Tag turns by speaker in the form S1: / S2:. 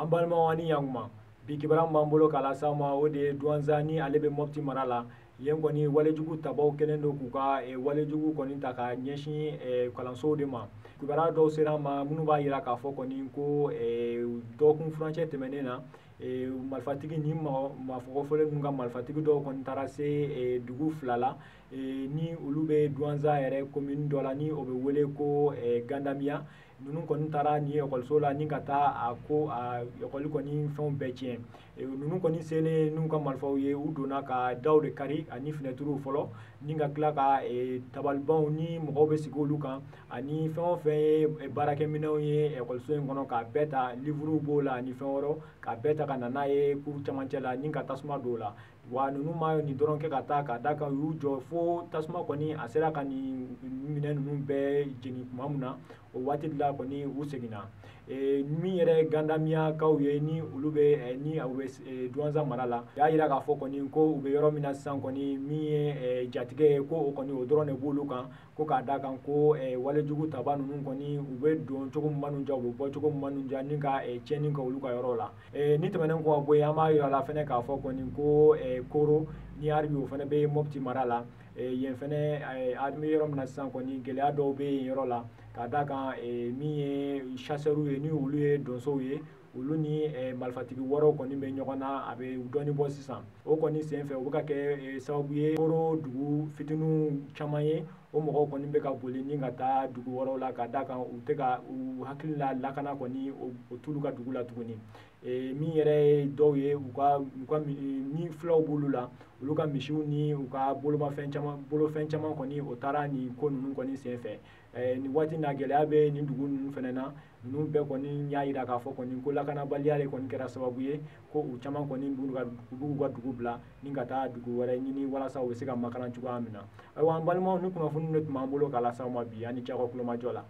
S1: An balimaw, ani yankuma. Bi kibaruya min b'an bolo k'a lase aw ma, o de ye Duwanza ni ale bɛ Mopti mara la. Yen kɔni, walejugu tabaw kɛlen don k'u ka walejugu kɔni ta ka ɲɛsin kalansow de ma. Kibaruya dɔw sera an ma minnu b'a jira k'a fɔ kɔni ko dɔgɔkun furancɛ tɛmɛnen na, marifatigi ni maafɔfɔlen ninnu ka marifatigi dɔw kɔni taara se dugu fila la ni olu bɛ Duwanza yɛrɛ commune dɔ la, ni o bɛ wele ko Gandamiya. Ninnu kɔni taara nin ekɔliso la ni ka taa a ko a ekɔli kɔni fɛnw bɛɛ tiɲɛ. Ninnu kɔni selen n'u ka marifaw ye, u donna ka daw de kari ani finɛtiriw fɔlɔ, ni ka tila ka tabalibanw ni mɔgɔw bɛ sigi olu kan, ani fɛn o fɛn ye baarakɛminɛnw ye ekɔliso in kɔnɔ, k'a bɛɛ ta, livuruw b'o la ani fɛn wɛrɛw, k'a bɛɛ ta ka na n'a ye kuru camancɛ la ni ka tasuma don o la. Wa ninnu ma nin dɔrɔn kɛ ka taa, ka da kan u y'u jɔ fo tasuma kɔni a sera ka nin minɛn ninnu bɛɛ jeni tuma min na, o waati de la kɔni u seginna. Min yɛrɛ Gandamiyakaw ye, ni olu bɛ ni u bɛ Duwanza mara la, u y'a jira k'a fɔ kɔni ko u bɛ yɔrɔ min na sisan kɔni, min ye jatigɛ ye, ko o kɔni o dɔrɔn de b'olu kan, ko k'a da kan ko walejugu taba ninnu kɔni, u bɛ don cogo min man'u diya, u bɛ bɔ cogo min man'u diya, ni ka tiɲɛni kɛ olu ka yɔrɔ la. Ni tɛmɛnen kɔ ka bɔ yen, an b'a yira la fɛnɛ k'a fɔ kɔni ko Koro ni hali o fɛnɛ bɛ Mopti mara la. Yen fɛnɛ, an bɛ yɔrɔ min na sisan kɔni, gɛlɛya dɔw bɛ yen yɔrɔ la, ka da kan min ye chasseurs ye, ni olu ye donsow ye, olu ni marifatigi wɛrɛw kɔni bɛ ɲɔgɔn na, a bɛ dɔɔni bɔ sisan. O kɔni senfɛ, o bɛ ka kɛ sababu ye Koro dugu fitininw caman ye, o mɔgɔw kɔni bɛ ka boli ni ka taa dugu wɛrɛw la, ka da kan u tɛ ka u hakili la lakana kɔni o t'olu ka dugu la tuguni. Min yɛrɛ ye dɔw ye, u ka ni fulaw b'olu la, olu ka misiw ni u ka bolomafɛn caman, bolofɛn caman kɔni, o taara nin ko ninnu kɔni senfɛ. Nin waati in na, gɛlɛya bɛ nin dugu ninnu fɛnɛ na. Ninnu bɛɛ kɔni y'a jira k'a fɔ kɔni ko lakanabaliya de kɔni kɛra sababu ye ko u caman kɔni b'u ka dugu bila ni ka taa dugu wɛrɛ ɲini walasa u bɛ se ka makaran cogoya min na. Ayiwa, an balimaw, ni kunnafoni de tun b'an bolo k'a lase aw ma bi. An ni ce aw ka kulomajɔ la.